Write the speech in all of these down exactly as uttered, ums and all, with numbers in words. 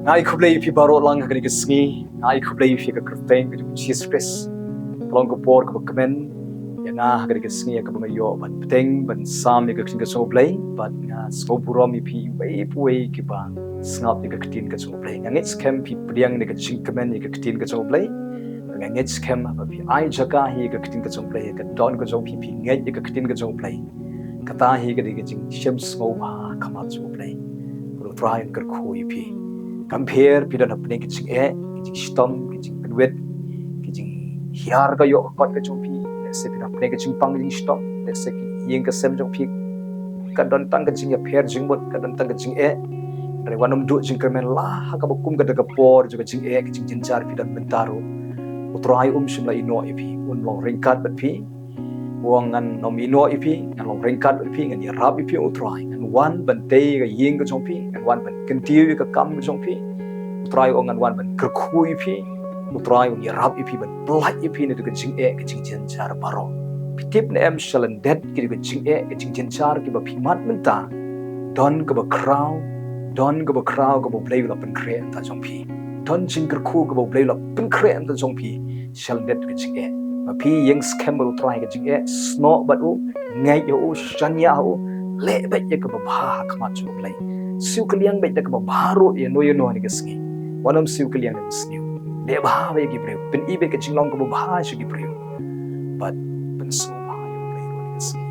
Nga ai khublei ïa phi baroh lang ha kane ka sngi. Nga ai khublei ïa phi ha ka kyrteng ka jong u Jisu Khrist. Ka long ka por kaba kmen ïa nga ha kane ka sngi, ïa kaba nga ïoh ban bteng ban sam ïa ka ktien ka jong u Blei. Bad nga sngewburom ïa phi uwei pa uwei kiba sngap ïa ka ktien ka jong u Blei. Nga ngeit skhem phi pdiang ïa ka jingkmen ïa ka ktien ka jong u Blei. Nga ngeit skhem haba phi ai jaka hi ïa ka ktien ka jong u Blei, ïa ka don ka jong phi, phi ngeit ïa ka ktien ka jong u Blei. Kata hi ka dei ka jingshem sngewbha ha khmat jong u Blei. Bad u Trai un kyrkhu ïa phi. Kam pher phi don hapdeng ka jingeh, ka jingshitom, ka jingpynwit, ka jinghiar ka ïoh ka kot ka jong phi. Lehse phi don hapdeng ka jingpang ka jingshitom, lehse ka ïing ka sem jong phi ka don tang ka jingïapher jingmut, ka don tang ka jingeh. Hynrei wat nym duh jingkyrmen, la ha kaba kum kata ka por jong ka jingeh, ka jingjynjar phi don mynta ruh, u Trai um shym la ïehnoh ïa phi, un long ryngkat bad phi. U ong, ngan nym ïehnoh ïa phi, ngan long ryngkat bad phi, ngan ïarap ïa phi, u Trai. Ngan wan ban tei ïa ka ïing ka jong phi, ngan wan ban kyntiew ïa ka kam ka jong phi. U Trai u ong, ngan wan ban kyrkhu ïa phi. U Trai un ïarap ïa phi ban pyllait ïa phi na kata ka jingeh, ka jingjynjar baroh. Phi tip ne em, shalyndet kata ka jingeh, ka jingjynjar kiba phi mad mynta, don kaba khraw, don kaba khraw kaba u Blei u la pynkhreh hangta jong phi. Don jingkyrkhu kaba u Blei u la pynkhreh hangta jong phi shalyndet ka jingeh. Ma phi ïeng skhem bad u Trai ha ka jingeh, snoh bad u, ngeit ïa u, shaniah ha u, leh beit ïa kaba bha ha khmat jong u Blei. Siew kylliang beit da kaba bha ruh ïano ïano ha kane ka sngi. Wat nym siew kylliang da ka sniew. Leh bha beit ïa ki briew, pyni beit ka jinglong kaba bha sha ki briew. Bad pynsngewbha ïa u Blei ruh ha kane ka sngi.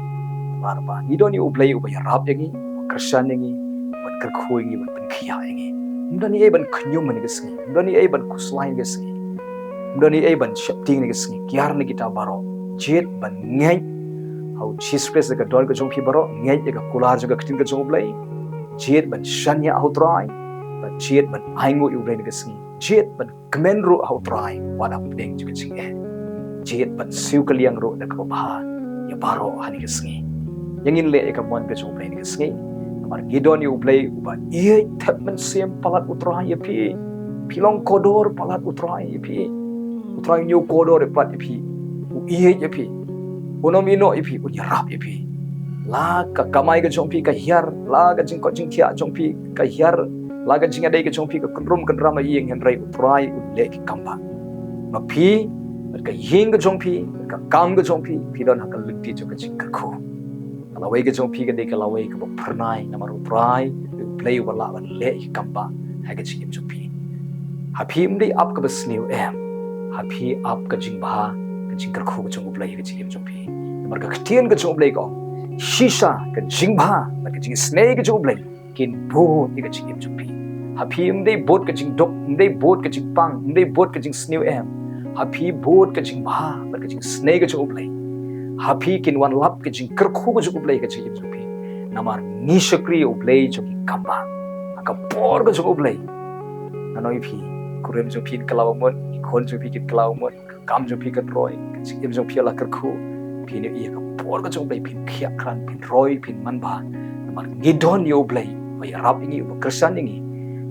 Namar ba ngi don ïa u Blei uba ïarap ïa ngi, uba kyrshan ïa ngi, uba kyrkhu ïa ngi, uba pynkhiah ïa ngi. Ym don ei ei ban khñium ha kane ka sngi, ym don ei ei ban khuslai ha kane ka sngi. Ym don ei ei ban sheptieng ha kane ka sngi, kiar na kita baroh. Jied ban ngeit ha u Jisu Khrist da ka dohnud ka jong phi baroh, ngeit ïa ka kular jong ka ktien ka jong u Blei. Jied ban shaniah ha u Trai, bad jied ban ainguh ïa u Blei ha kane ka sngi. Jied ban kmen ruh ha u Trai wat hapdeng jong ka jingeh. Jied ban siew kylliang ruh da kaba bha ïa baroh ha kane ka sngi. Ïa ngin leh ïa ka mon ka jong u Blei ha kane ka sngi. Namar ngi don ïa u Blei uba ïeit thep mynsiem palat u Trai ïa phi. Phi long kordor palat u Trai ïa phi. U Trai un ïoh kordor palat ïa phi. U ïeit ïa phi. Un ym ïehnoh ïa phi, un ïarap ïa phi. La ka kamai ka jong phi ka hiar, la ka jingkoit jingkhiah jong phi ka hiar, la ka jingïadei ka jong phi ka kynrum kynram ha ïing, hynrei u Trai un leh ki kambah. Ma phi, bad ka ïing ka jong phi, bad ka kam ka jong phi, phi don ha ka lynti jong ka jingkyrkhu. Ka lawei ka jong phi ka dei ka lawei kaba phyrnai, namar u Trai u Blei uba lah ban leh ki kambah ha ka jingim jong phi. Ha phi ym dei ap kaba sniew em. Ha phi ap ka jingbha, ka jingkyrkhu ka jong u Blei ha ka jingim jong phi. Namar ka ktien ka jong u Blei ka ong, shisha ka jingbha bad ka jingisynei ka jong u Blei kin bud ïa ka jingim jong phi. Ha phi ym dei bud ka jingduk, ym dei bud ka jingpang, ym dei bud ka jingsniew em. Ha phi bud ka jingbha bad ka jingisynei ka jong u Blei. Ha phi kin wan lap ka jingkyrkhu ka jong u Blei ha ka jingim jong phi. Namar ngi shakri ïa u Blei jong ki kambah. Ha ka por ka jong u Blei, nga ong ïa phi, kurim jong phi kin kylla mut, ki khun jong phi kin kylla mut, ka kam jong phi kan roi, ka jingim jong phi la kyrkhu. Phin ïohi ha ka por ka jong u Blei, phin khiah krat, phin roi, phin manbha. Namar ngi don ïa u Blei uba ïarap ïa ngi, uba kyrshan ïa ngi.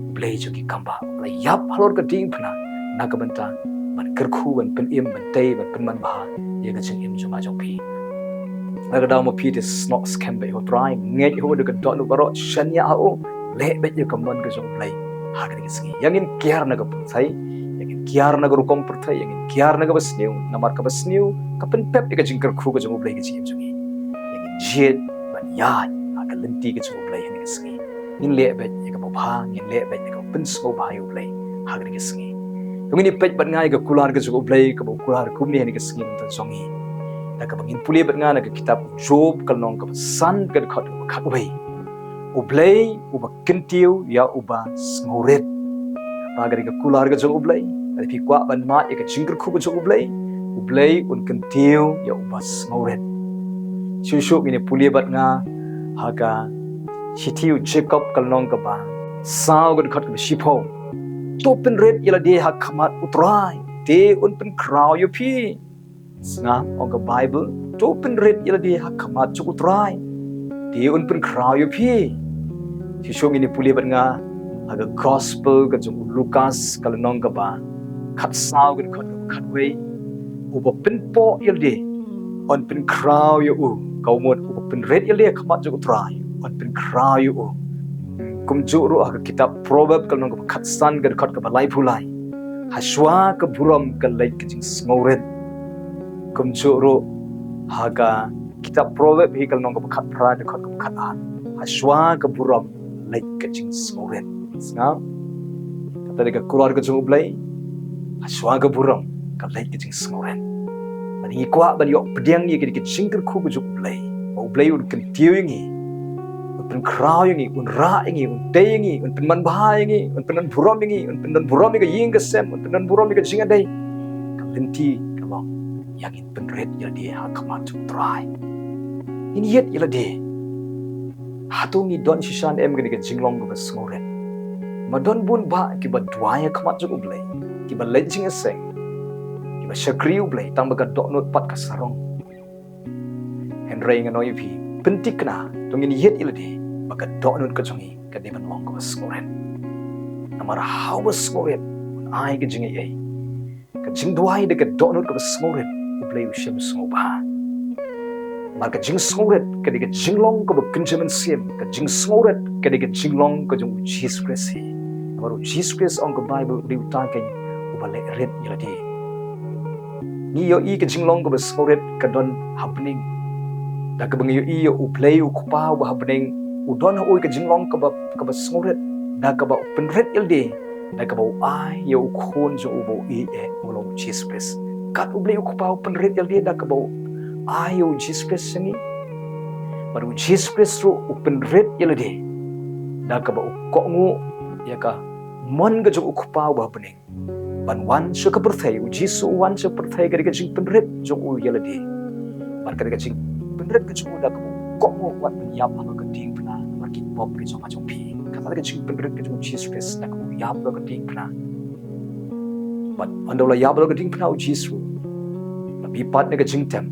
U Blei jong ki kambah, uba la ïap halor ka diengphna na ka bynta ban kyrkhu, ban pynim, ban tei, ban pynmanbha ïa ka jingim jong nga jong phi. Na ka daw ma phi te, snoh skhem beit ha u Trai, ngeit ha u da ka dohnud baroh, shaniah ha u, leh beit ïa ka mon ka jong u Blei ha kane ka sngi. Ïa ngin kiar na ka pyrthei, ïa ngin kiar na ka rukom pyrthei, ïa ngin kiar na kaba sniew, namar kaba sniew ka pynpep ïa ka jingkyrkhu ka jong u Blei ha ka jingim jong ngi. Ïa ngin jied ban ïaid ha ka lynti ka jong u Blei ha kane ka sngi. Ngin leh beit ïa kaba bha, ngin leh beit ïa kaba pynsngewbha ïa u Blei ha kane ka sngi. Ngin ïa peit bad nga ïa ka kular ka jong u Blei kaba u kular kumne ha kane ka sngi na ka bynta jong ngi. Da kaba ngin pule bad nga na ka kitab u Job, ka lynnong kaba san, ka dkhot kaba khatwei. U Blei uba kyntiew ïa uba sngewrit. Ba ka dei ka kular ka jong u Blei. Lada phi kwah ban mad ïa ka jingkyrkhu ka jong u Blei, u Blei un kyntiew ïa uba sngewrit. Shuh shuh ngin ïa pule bad nga ha ka shithi u Jakob, ka lynnong kaba saw, ka dkhot kaba shiphew. To pynrit ïa lade ha khmat u Trai, te un pynkhraw ïa phi. Sngap, ong ka Baibl, to pynrit ïa lade ha khmat jong u Trai, te un pynkhraw ïa phi. Shisha ngin ïa pule bad nga ha ka Gospel ka jong u Lukas, ka lynnong kaba khatsaw, ka dkhot kaba khatwei. Uba pynpoh ïa lade, yn pynkhraw ïa u. Ka mut, uba pynrit ïa lade ha khmat jong u Trai, yn pynkhraw ïa u. Kumjuh ruh ha ka kitab Proverb ka lynnong kaba khatsan ka dkhot kaba laiphew lai, hashwa ka burom ka leit ka jingsngewrit. Kumjuh ruh ha ka kitab Proverb hi ka lynnong kaba khatphra dkhot kaba khatar, hashwa ka burom leit ka jingsngewrit. Sngap, kata dei ka kular ka jong U Blei, hashwa ka burom ka leit ka jingsngewrit. Bad ngi kwah ban ïoh pdiang ïa ka dei ka jingkyrkhu ka jong U Blei, ba U Blei un kyntiew ïa ngi, un pynkhraw ïa ngi, un rah ïa ngi, un tei ïa ngi, un pynmanbha ïa ngi, un pyndonburom ïa ngi, un pyndonburom ïa ka ïing ka sem, un pyndonburom ïa ka jingïadei. Ka lynti ka long ïa ngin pynrit ïa lade ha khmat jong U Trai. Ngin ïit ïa lade. Hato ngi don shisha ne em kane ka jinglong kaba sngewrit? Namar don bun bah kiba duwai ha khmat jong U Blei, kiba leit jingïaseng, kiba shakri U Blei, tang ba ka dohnud pat ka sarong. Hynrei ngan ong ïa phi, pynthikna, to ngin ïit ïa lade ba ka dohnud ka jong ngi ka dei ban long kaba sngewrit. Namar ha uba sngewrit un ai ka jingaiei. Ka jingduwai da ka dohnud kaba sngewrit, U Blei u shem sngewbha. Namar ka jingsngewrit ka dei ka jinglong kaba kynja mynsiem, ka jingsngewrit ka dei ka jinglong ka jong U Jisu Khrist hi. Namar U Jisu Khrist ong ka Baibl, U Blei uta keiñ uba leh rit ïa lade. Ngi ïohi ka jinglong kaba sngewrit ka don ha bneng. Da kaba ngi ïohi ïa U Blei U Kpa uba ha bneng u don ha u ka jinglong kaba, kaba sngewrit, da kaba u pynrit ïa lade, da kaba u ai ïa U Khun jong u uba u ïeit eh, uba long U Jisu Khrist. Kat U Blei U Kpa u pynrit ïa lade da kaba u ai ïa U Jisu Khrist sha ngi. Bad U Jisu Khrist ruh u pynrit ïa lade da kaba u kohnguh ïa ka mon ka jong U Kpa uba ha bneng ban wan sha ka pyrthei. U Jisu u wan sha ka pyrthei ka dei ka jingpynrit jong u ïa lade. Bad ka dei ka jingpynrit ka jong u da kaba u kohnguh wat ban ïap halor ka diengphna namar ki pop ki jong nga jong phi. Kata ka dei ka jingpynrit ka jong U Jisu Khrist da kaba u ïap halor ka diengphna. Bad ynda u la ïap halor ka diengphna U Jisu, la mihpat na ka jingtem,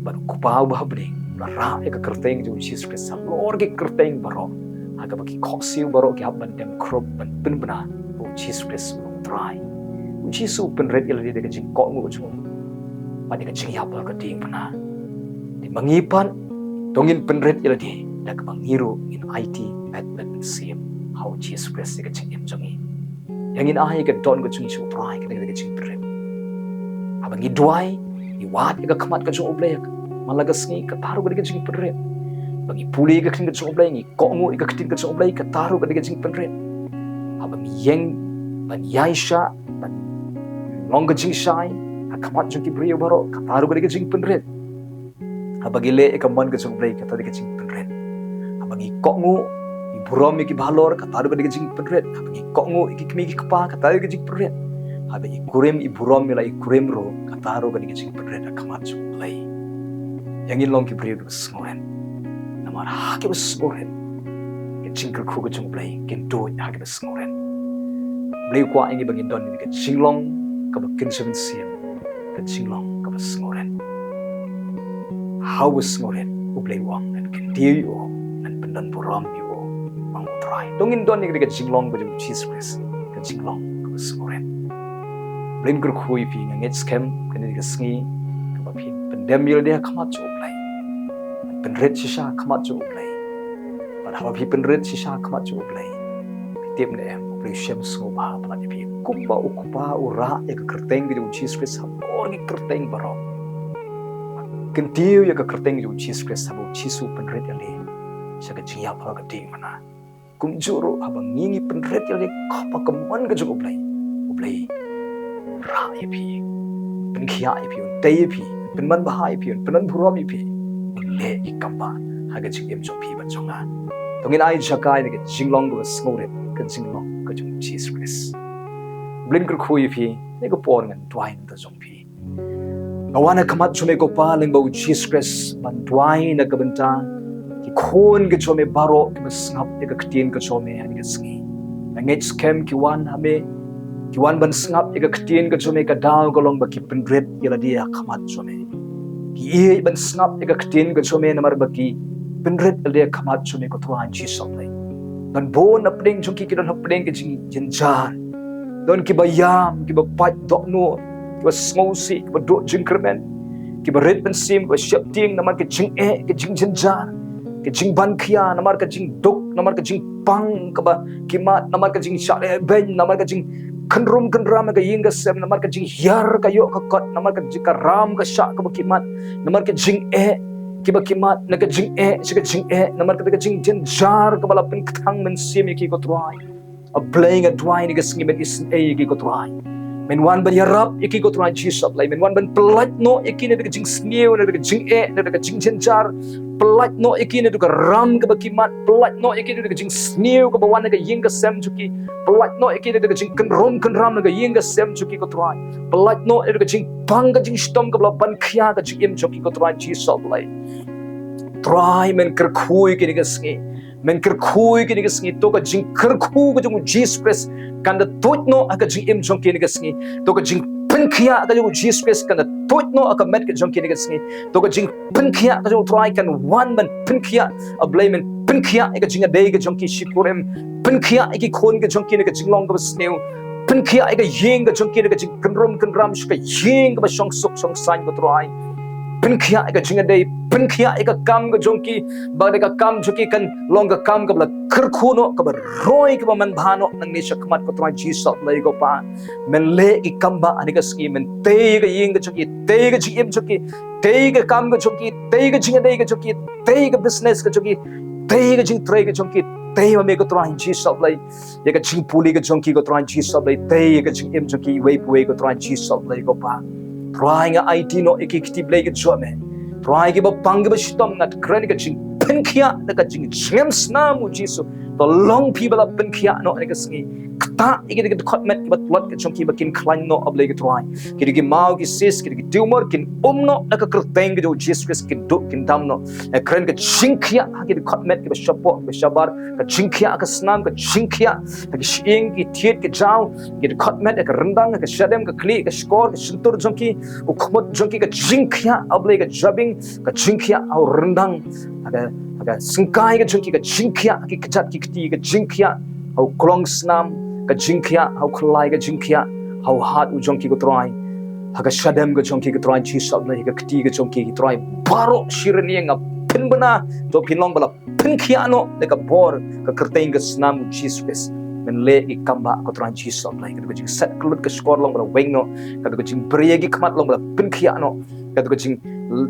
bad U Kpa uba ha bneng u la rah ïa ka kyrteng jong U Jisu Khrist halor ki kyrteng baroh, ha kaba ki khohsiew baroh ki hap ban dem khrup ban pynbna ba U Jisu Khrist U Trai. U Jisu u pynrit ïa lade da ka jingkohnguh jong u bad ïa ka jingïap halor ka diengphna. Te ma ngi pat, to ngin pynrit ïa lade da kaba ngi ruh ngin aiti met bad mynsiem ha U Jisu Khrist ïa ka jingim jong ngi. Ïa ngin ai ïa ka don ka jong ngi sha U Trai, ka dei ka jingpynrit. Haba ngi duwai, ngi wad ïa ka khmat ka jong U Blei man la ka sngi, kata ruh ka dei ka jingpynrit. Haba ngi pule ïa ka ktien ka jong U Blei, ngi kohnguh ïa ka ktien ka jong U Blei, kata ruh ka dei ka jingpynrit. Haba ngi ïeng ban ïaishah, ban long ka jingshai ha khmat jong ki briew baroh, kata ruh ka dei ka jingpynrit. Haba ngi leh ïa ka mon ka jong U Blei, kata dei ka jingpynrit. Haba ngi kohnguh, ngi burom ïa kiba halor, kata ruh ka dei ka jingpynrit. Haba ngi kohnguh ïa ki kmie ki kpa, kata dei ka jingpynrit. Haba ngi kurim, ngi burom ïa la ki kurim ruh, kata ruh ka dei ka jingpynrit ha khmat jong U Blei. Ïa ngin long ki briew kiba sngewrit. Namar ha kiba sngewrit, ka jingkyrkhu ka jong U Blei kin duh ha kiba sngewrit. U Blei u kwah ïa ngi ba ngin don ïa ka jinglong kaba kynja mynsiem, ka jinglong kaba sngewrit. Ha uba sngewrit, U Blei u ong, ngan kyntiew ïa u, ngan pyndonburom ïa u, ong U Trai. To ngin don ïa ka jinglong ka jong U Jisu Khrist, ka jinglong kaba sngewrit. U Blei un kyrkhu ïa phi. Nga ngeit skhem kane ka sngi kaba phi pyndem ïa lade ha khmat jong U Blei. Pynrit shisha ha khmat jong U Blei. Bad haba phi pynrit shisha ha khmat jong U Blei, phi tip ne em, U Blei u shem sngewbha palat ïa phi. Kumba U Kpa u rah ïa ka kyrteng ka jong U Jisu Khrist halor ki kyrteng baroh, kyntiew ïa ka kyrteng ka jong U Jisu Khrist haba U Jisu u pynrit ïa lade sha ka jingïap halor ka diengphna. Kumjuh ruh haba ngi, ngi pynrit ïa lade kaba ka mon ka jong U Blei, U Blei un rah ïa phi, pynkhiah ïa phi, un tei ïa phi, un pynmanbha ïa phi, un pyndonburom ïa phi, un leh ïa ki kambah ha ka jingim jong phi bad jong nga. To ngin ai jaka ïa ka jinglong kaba sngewrit, ka jinglong ka jong U Jisu Khrist. U Blei un kyrkhu ïa phi, ha kane ka por ngan duwai na ka bynta jong phi. Nga wan ha khmat jong me ko Pa lyngba U Jisu Khrist ban duwai na ka bynta ki khun ki jong me baroh kiba sngap ïa ka ktien ka jong me ha kane ka sngi. Nga ngeit skhem ki wan ha me, ki wan ban sngap ïa ka ktien ka jong me, ka daw ka long ba ki pynrit ïa lade ha khmat jong me. Ki ïeit ban sngap ïa ka ktien ka jong me namar ba ki pynrit ïa lade ha khmat jong me ko Trai Jisu Blei. Don bun hapdeng jong ki ki don hapdeng ka jingjynjar. Don kiba ïam, kiba pait dohnud, kiba sngewsih, kiba duh jingkyrmen, kiba rit mynsiem, kiba sheptieng namar ka jingeh, ka jingjynjar. jingban khia, namar ka jingduk, namar ka jingpang kaba khmat, namar ka jingshah lehbeiñ, namar ka jingkynrum kynram ha ka ïing ka sem, namar ka jinghiar ka ïoh ka kot, namar ka jingkaram ka shah kaba khmat, namar ka jingeh kiba khmat, na ka jingeh sha ka jingeh, namar ka, ka jingjynjar kaba la pynkthang mynsiem ïa ki, ko Trai. A Blei, nga duwai ha kane ka sngi men isynei ïa ki, ko Trai. Men wan ban ïarap ïa ki, ko Trai Jisu Blei. Men wan ban pyllait noh ïa ki na ka jingsniew, na ka jingeh, na ka jingjynjar. Pyllait noh ïa ki na ka ram kaba khmat. Pyllait noh ïa ki na ka jingsniew kaba wan na ka ïing ka sem jong ki. Pyllait noh ïa ki na ka jingkynrum kynram na ka ïing ka sem jong ki, ko Trai. Pyllait noh na ka jingpang ka jingshitom kaba la ban khia ka jingim jong ki, ko Trai Jisu Blei. Trai, men kyrkhu ïa ki ha kane ka sngi. Men kyrkhu ïa ki ha kane ka sngi, to ka jingkyrkhu ka jong u Jisu Khrist kan da tuid noh ha ka jingim jong ki ha kane ka sngi. To ka jingpynkhiah ka jong u Jisu Khrist kan da tuid noh ha ka met ka jong ki ha kane ka sngi. To ka jingpynkhiah ka jong u Trai kan wan ban pynkhiah, A Blei, men pynkhiah ïa ka jingïadei ka jong ki shi kurim. Pynkhiah ïa ki khun ka jong ki na ka jinglong kaba sniew. Pynkhiah ïa ka ïing ka jong ki na ka jingkynrum kynram sha ka ïing kaba shong suk shong saiñ, ko Trai. Pynkhiah ïa ka jingïadei, pynkhiah ïa ka kam ka jong ki, ba da ka kam jong ki kan long ka kam kaba la kyrkhu noh, kaba roi, kaba manbha noh nangne shakhmat, ko Trai Jisu Blei, ko Pa. Men leh ïa ki kam ba ha kane ka sngi, men tei ïa ka ïing ka jong ki, tei ïa ka jingim jong ki, tei ïa ka kam ka jong ki, tei ïa ka jingïadei ka jong ki, tei ïa ka business ka jong ki, tei ïa ka jingtrei ka jong ki, tei ma me, ko Trai Jisu Blei. Ïa ka jingpule ka jong ki, ko Trai Jisu Blei, tei ïa ka jingim jong ki iwei pa iwei, ko Trai Jisu Blei, ko Pa. Trai, nga aiti noh ïa ki kti Blei ka jong me. Trai, kiba pang kiba shitom, nga kren ka jingpynkhiah da ka jingjngem snam u Jisu. To long phi ba la pynkhiah noh ha kane ka sngi. Ktah ïa ki da ka dkhot met kiba tlot ka jong ki ba kin khlaiñ noh, A Blei, ko Trai. Ki da ki maw, ki cyst, ki da ki tumor, kin um noh da ka kyrteng ka jong u Jisu Khrist, kin duh kin dam noh. Nga kren ka jingkhiah ha ki dkhot met kiba shapoh, kiba shabar, ka jingkhiah ha ka snam, ka jingkhiah ha ki shyieng, ki thied, ki jaw, ki dkhot met, ha ka ryndang, ha ka shadem, ka khlieh, ka shkor, ka shyntur jong ki, u khmut jong ki, ka jingkhiah, A Blei, ka jabieng, ka jingkhiah ha u ryndang, ha ka, ha ka syngkai ka jong ki, ka jingkhiah ha ki kjat ki kti, ka jingkhiah ha u klong snam, ka jingkhiah ha u khyllai, ka jingkhiah ha u hat u jong ki, ko Trai. Ha ka shadem ka jong ki, ko Trai Jisu Blei, ha ka kti ka jong ki, ko Trai, baroh shi rynïeng nga pynbna, to phin long ba la pynkhiah noh da ka bor ka kyrteng ka snam u Jisu Khrist. Men leh ïa ki kam ba, ko Trai Jisu Blei, kato ka jingset kyllut ka shkor long ba la weng noh, kato ka jingbriew ki khmat long ba la pynkhiah noh, kato ka jing,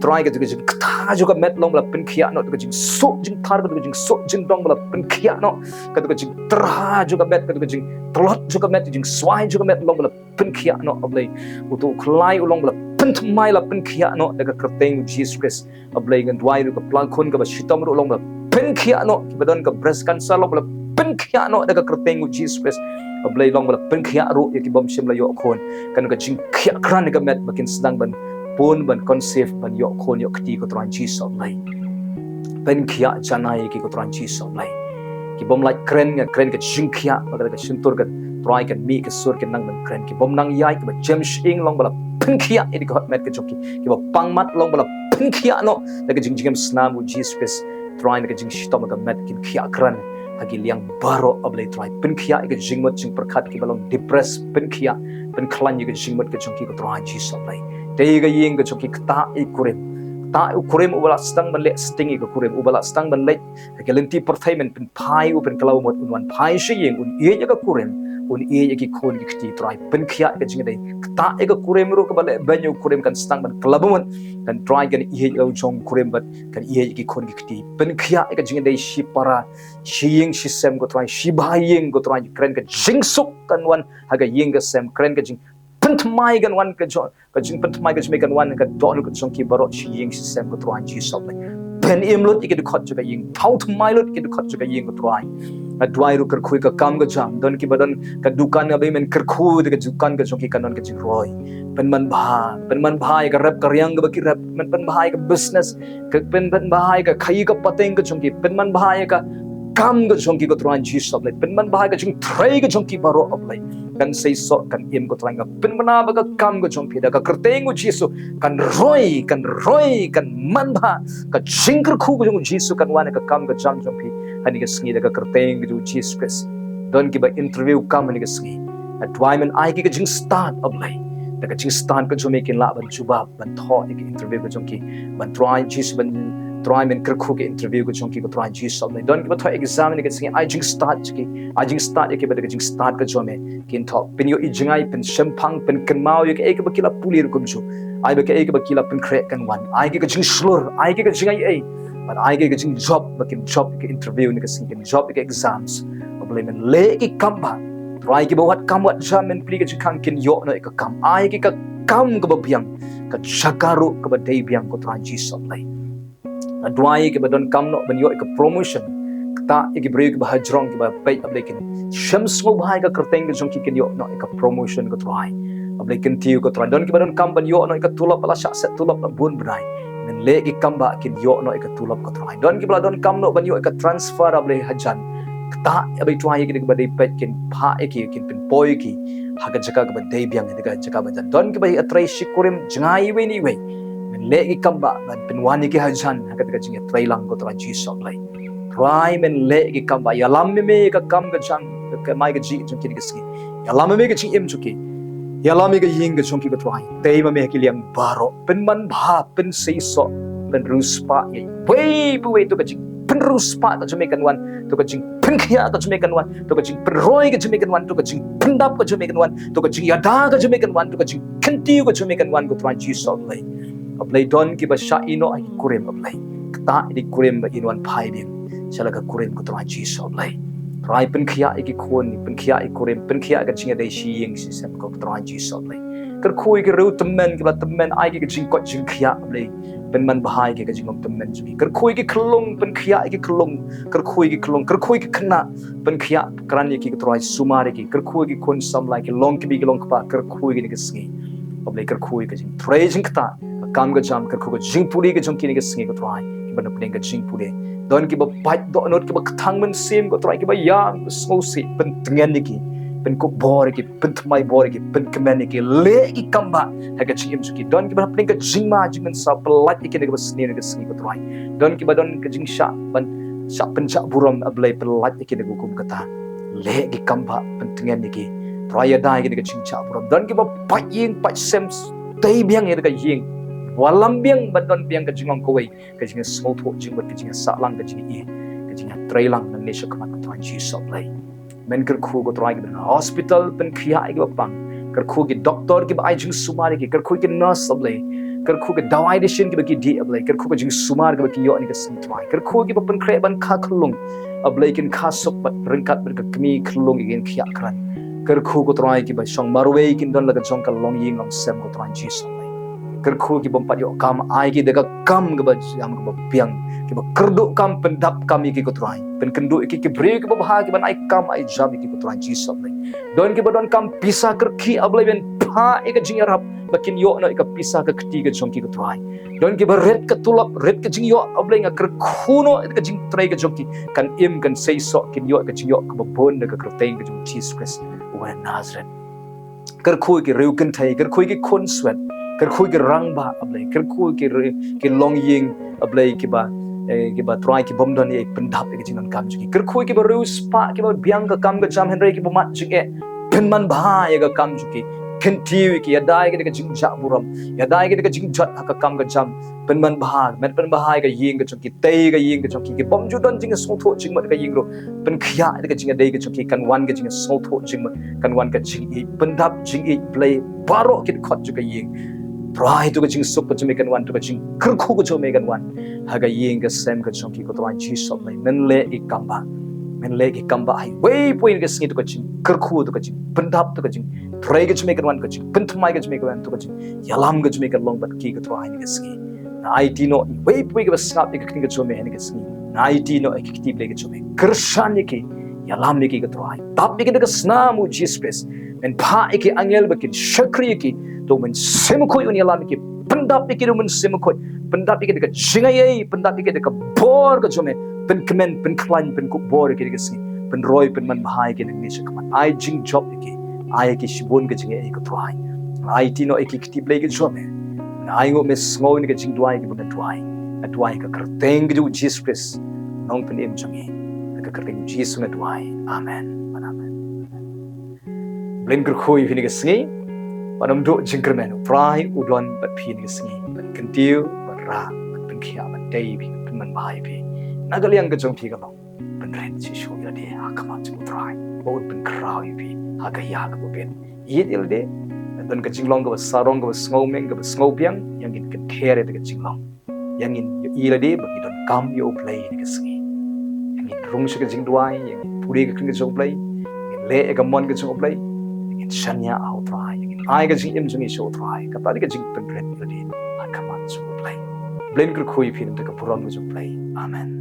Trai, kato ka jingktah jong ka met long ba la pynkhiah noh, kato ka jingsuh jingthar, kato ka jingsuh jingdong ba la pynkhiah noh, kato ka jingtyrha jong ka met, kato ka jingtlot jong ka met, ka jingswai jong ka met long ba la pynkhiah noh, A Blei. Uto u khyllai u long ba la pynthymmai, la pynkhiah noh da ka kyrteng u Jisu Khrist. A Blei, ngan duwai ruh ka plang khun kaba shitom ruh long ba la pynkhiah noh, kiba don ka breast cancer long ba la pynkhiah noh da ka kyrteng u Jisu Khrist. A Blei, long ba la pynkhiah ruh ïa ki bym shym la ïoh khun. Kan ka jingkhiah krat ïa ka met ba kin sdang ban pun, ban conceive, ban ïoh khun ïoh kti, ko Trai Jisu Blei. Pynkhiah janai ïa ki, ko Trai Jisu Blei. Ki bym lah kren, nga kren ka jingkhiah, ba ka shyntur, ka Trai, kan mih ka sur, kin nang ban kren. Ki bym nang ïaid, kiba jem shyieng long ba la pynkhiah ïa ki dkhot met ka jong ki. Kiba pang mat long ba la pynkhiah noh da ka jingjngem snam u Jisu Khrist. Trai, na ka jingshitom ka met kin khiah krat ha ki liang baroh, A Blei Trai. Pynkhiah ïa ka jingmut jingpyrkhat, kiba long depressed, pynkhiah, pynkhlaiñ ïa ka jingmut ka jong ki, ko Trai Jisu Blei. Tei ïa ka ïing ka jong ki, ktah ïa u kurim. Ktah ïa u kurim uba la sdang ban leh sting ïa ka kurim, uba la sdang ban leit ha ka lynti pyrthei, men pynphai u, pynkylla u mut un wan phai sha ïing, un ïeit ïa ka kurim, un ïeit ïa ki khun ki kti, Trai. Pynkhiah ïa ka jingïadei. Ktah ïa ka kurim ruh, kaba lehbeiñ ïa u kurim kan sdang ban kylla u mut, kan, Trai, kan ïeit ïa la u jong u kurim bad kan ïeit ïa ki khun ki kti. Pynkhiah ïa ka jingïadei shipara, shi ïing shi sem, ko Trai, shiba ïing, ko Trai, kren ka jingsuk kan wan ha ka ïing ka sem, kren ka jingpynthymmai kan wan ka jong, ka jingpynthymmai ka jong me kan wan ha ka dohnud ka jong ki baroh, shi ïing shi sem, ko Trai Jisu Blei. Pynim lut ïa ki dkhot jong ka ïing, thaw thymmai lut ïa ki dkhot jong ka ïing, ko Trai. Nga duwai ruh kyrkhu ïa ka kam ka jam, don kiba don ka dukan, A Blei, men kyrkhu da ka dukan ka jong ki kan don ka jingroi. Pynman bha, pynman bha ïa ka rep ka riang kaba ki rep, men pynman bha ïa ka business, ka pyn, pynman bha ïa ka khaïi ka pateng ka jong ki, pynman bha ïa ka kam ka jong ki, ko Trai Jisu Blei, pynman bha ïa ka jingtrei ka jong ki baroh, A Blei. Kan seisoh, kan im, ko Trai, nga pynbna ba ka kam ka jong phi da ka kyrteng u Jisu kan roi, kan roi, kan man bha. Ka jingkyrkhu ka jong u Jisu kan wan ha ka kam ka jam jong phi ha kane ka sngi da ka kyrteng ka jong u Jisu Khrist. Don kiba interview kam ha kane ka sngi. Nga duwai men ai ki ka jingstad, A Blei. Da ka jingstad ka jong me kin lah ban jubab, ban thoh ïa ka interview ka jong ki, ban, Trai Jisu, ban Trai, men kyrkhu ki interview ka jong ki, ko Trai Jisu Blei. Don kiba thoh exam ha kane ka sngi, ai jingstad jong ki, ai jingstad ïa ki bad ka jingstad ka jong me. Kin thoh pynïoh i jngai, pynshemphang, pynkynmaw ïa kaei kaba ki la pule ruh kumjuh. Ai ba kaei kaba ki la pynkhreh kan wan. Ai ki ka jingshlur, ai ki ka jingaiei. Bad ai ki ka jingjop, ba kin jop ïa ka interview ha kane ka sngi, kin jop ïa ka exams. Ko Blei, men leh ki kam ba, Trai, kiba wad kam wad jam, men plie ka jingkhang, kin ïoh noh ïa ka kam. Ai ki ka kam kaba biang, ka jaka ruh kaba dei biang, ko Trai Jisu Blei. Nga duwai ïa kiba donkam noh ban ïoh ïa ka promotion. Ktah ïa ki briew kiba hajrong, kiba peit, A Blei, kin shem sngewbha ïa ka kyrteng ka jong ki, kin ïoh noh ïa ka promotion, ko Trai. A Blei, kyntiew, ko Trai. Don kiba donkam ban ïoh noh ïa ka tulop, ba la shah set tulop la bun bnai. Men leh ki kam ba kin ïoh noh ïa ka tulop, ko Trai. Don kiba la donkam noh ban ïoh ïa ka transfer, A Blei, hajan. Ktah, A Blei Trai, ïa ki da kaba dei peit, kin phah ïa ki, kin pynpoi ïa ki ha ka jaka kaba dei biang, ha ka jaka ba jan. Don kiba ïatrei shi kurim, jngai iwei na iwei. Men leh ki kam ba ban pynwan ïa ki hajan ha kata ka jingïatreilang, ko Trai Jisu Blei. Trai, men leh ki kam ba, ïalam ïa me ïa ka kam ka jam, ka mai ka jih jong ki ha kane ka sngi. Ïalam ïa me ïa ka jingim jong ki. Ïalam ïa ka ïing ka jong ki, ko Trai. Tei ma me ha ki liang baroh. Pynman bha, pynseisoh, pynriewspah ïa iwei pa iwei. To ka jingpynriewspah ka jong me kan wan, to ka jingpynkhiah ka jong me kan wan, to ka jingpynroi ka jong me kan wan, to ka jingpyndap ka jong me kan wan, to ka jingïada ka jong me kan wan, to ka jingkyntiew ka jong me kan wan, ko Trai Jisu Blei. A Blei, don kiba shah ïeh noh ha ki kurim, A Blei. Ktah ïa ki kurim ba kin wan phai biang sha la ka kurim, ko Trai Jisu Blei. Trai, pynkhiah ïa ki khun, pynkhiah ïa ki kurim, pynkhiah ka jingïadei shi ïing shi sem, ko Trai Jisu Blei. Kyrkhu ïa ki riew tymmen, kiba tymmen, ai ki ka jingkoit jingkhiah, A Blei. Pynman bha ïa ki ka jinglong tymmen jong ki. Kyrkhu ïa ki khyllung, pynkhiah ïa ki khyllung, kyrkhu ïa ki khyllung, kyrkhu ïa ki khynnah, pynkhiah, kren ïa ki, ko Trai, sumar ïa ki, kyrkhu ïa ki khun samla, ki long kmie, ki long kpa, kyrkhu ïa ki ha kane ka sngi. A Blei, kyrkhu ïa ka jingtrei jingktah, ka kam ka jam, kyrkhu ka jingpule ka jong ki ha kane ka sngi, ko Trai, kiba na pdeng ka jingpule. Don kiba pait dohnud, kiba kthang mynsiem, ko Trai, kiba ïam, kiba sngewsih, pyntngen ïa ki, pynkup bor ïa ki, pynthymmai bor ïa ki, pynkmen ïa ki, leh ki kam ba ha ka jingim jong ki. Don kiba na pdeng ka jingma jingmynsaw, pyllait ïa ki na kaba sniew ha kane ka sngi, ko Trai. Don kiba don ka jingshah ban shah pynjah burom, A Blei, pyllait ïa ki na ka hukum kata. Leh ki kam ba, pyntngen ïa ki. Trai, ïada ïa ki na ka jingjah burom. Don kiba pait ïing pait sem, tei biang ïa ka ïing. Wallam biang, ba don biang ka jinglong kawei, ka jingsngewthuh jingmut, ka jingsahlang, ka jingïeit, ka jingïatreilang nangne shakhmat, ko Trai Jisu Blei. Men kyrkhu, ko Trai, kiba na hospital, pynkhiah ïa kiba pang. Kyrkhu ki doktor kiba ai jingsumar ïa ki, kyrkhu ki nurse, A Blei. Kyrkhu ki dawai dashin kiba ki dih, A Blei. Kyrkhu ka jingsumar kaba ki ïoh ha kane ka sngi, Trai. Kyrkhu kiba pynkhreh ban kha khyllung, A Blei, kin kha suk bad ryngkat bad ka kmie khyllung, kin khiah kren. Kyrkhu, ko Trai, kiba shong marwei, kin don la ka jong ka longïing longsem, ko Trai Jisu Blei. Kyrkhu ki bym pat ïoh kam, ai ki da ka kam kaba jam, kaba biang, kiba kyrduh kam, pyndap kam ïa ki, ko Trai. Pynkynduh ïa ki ki briew kiba bha, kiban ai kam ai jam ïa ki, ko Trai Jisu Blei. Don kiba donkam pisa kyrkieh, A Blei, men phah ïa ka jingïarap ba kin ïoh noh ïa ka pisa ka kti ka jong ki, ko Trai. Don kiba rit ka tulop, rit ka jingïoh, A Blei, nga kyrkhu noh ïa ka jingtrei ka jong ki, kan im, kan seisoh, kin ïoh ïa ka jingïoh kaba bun da ka kyrteng ka jong Jisu Khrist uba na Nasareth. Kyrkhu ki riew kynthei, kyrkhu ki khun swet, kyrkhu ki rangbah, A Blei, kyrkhu ki ri-, ki longïing, A Blei, kiba, eh, kiba Trai, ki bym don ei, pyndap ïa ka jingdonkam jong ki. Kyrkhu kiba riewspah, kiba biang ka kam ka jam, hynrei kiba mad jingeh, pynman bha ïa ka kam jong ki. Kyntiew ïa ki, ïada ïa ki da ka jingjah burom, ïada ïa ki da ka jingjot ha ka kam ka jam. Pynman bha, men pynbha ïa ka ïing ka jong ki, tei ïa ka ïing ka jong ki, ki bym ju don jingsngewthuh jingmut ha ka ïing ruh. Pynkhiah ïa ka jingïadei ka jong ki, kan wan ka jingsngewthuh jingmut, kan wan ka jingïeit, pyndap jingïeit, Blei, baroh ki dkhot jong ka ïing. Trai, to ka jingsuk ka jong me kan wan, to ka jingkyrkhu ka jong me kan wan ha ka ïing ka sem ka jong ki, ko Trai Jisu Blei. Men leh ki kam ba, men leh ki kam ba ha iwei pa iwei ha kane ka sngi, to ka jingkyrkhu, to ka jingpyndap, to ka jingtrei ka jong me kan wan, to ka jingpynthymmai ka jong me kan wan, to ka jingïalam ka jong me kan long bad ki, ko Trai, ha kane ka sngi. Nga aiti noh iwei pa iwei kiba sngap ïa ka ktien ka jong me ha kane ka sngi. Nga aiti noh ïa ki kti Blei ka jong me. Kyrshan ïa ki, ïalam ïa ki, ko Trai. Tap ïa ki da ka snam u Jisu Khrist. Men phah ïa ki angel ba kin shakri ïa ki. To u Mynsiem Bakhuid un ïalam ïa ki. Pyndap ïa ki da u Mynsiem Bakhuid. Pyndap ïa ki da ka jingaiei, pyndap ïa ki da ka bor ka jong me. Pynkmen, pynkhlaiñ, pynkup bor ïa ki ha kane ka sngi. Pynroi, pynman bha ïa ki nangne shakhmat. Ai jingjop ïa ki. Ai ïa ki shibun ka jingaiei, ko Trai. Aiti noh ïa ki kti Blei ka jong me. Nga ainguh me sngew ïa ka jingduwai kiba nga duwai. Nga duwai ha ka kyrteng ka jong u Jisu Khrist, u nongpynim jong ngi. Ha ka kyrteng u Jisu nga duwai. Amen. Amen. Blei un kyrkhu ïa phi ha kane ka sngi. Ban ym duh jingkyrmen, u Trai u don bad phi ha kane ka sngi. Ban kyntiew, ban rah, ban khiah ban dei ïa phi, pynman bha ïa phi. Na ka liang ka jong phi ka long pynrit shisha ïa lade ha khmat jong U Trai, ba un pynkhraw ïa phi ha ka ïa kaba bit. Ïeit ïa lade, don ka jinglong kaba sarong, kaba sngewmeng, kaba sngewbiang, ïa ngin kynther ïa ka jinglong. Ïa ngin ïohi ïa lade ba ngi donkam ïa U Blei ha kane ka sngi. Ïa ngin rung sha ka jingduwai, ïa ngin pule ka ktien ka jong U Blei, ïa ngin leh ïa ka mon ka jong U Blei, ïa ngin shaniah ha U Trai, ïa ngin ai ka jingim jong ngi sha U Trai. Kata dei ka jingpynrit ïa lade ha khmat jong U Blei. U Blei un kyrkhu ïa phi na ka bynta ka burom ka jong U Blei. Amen.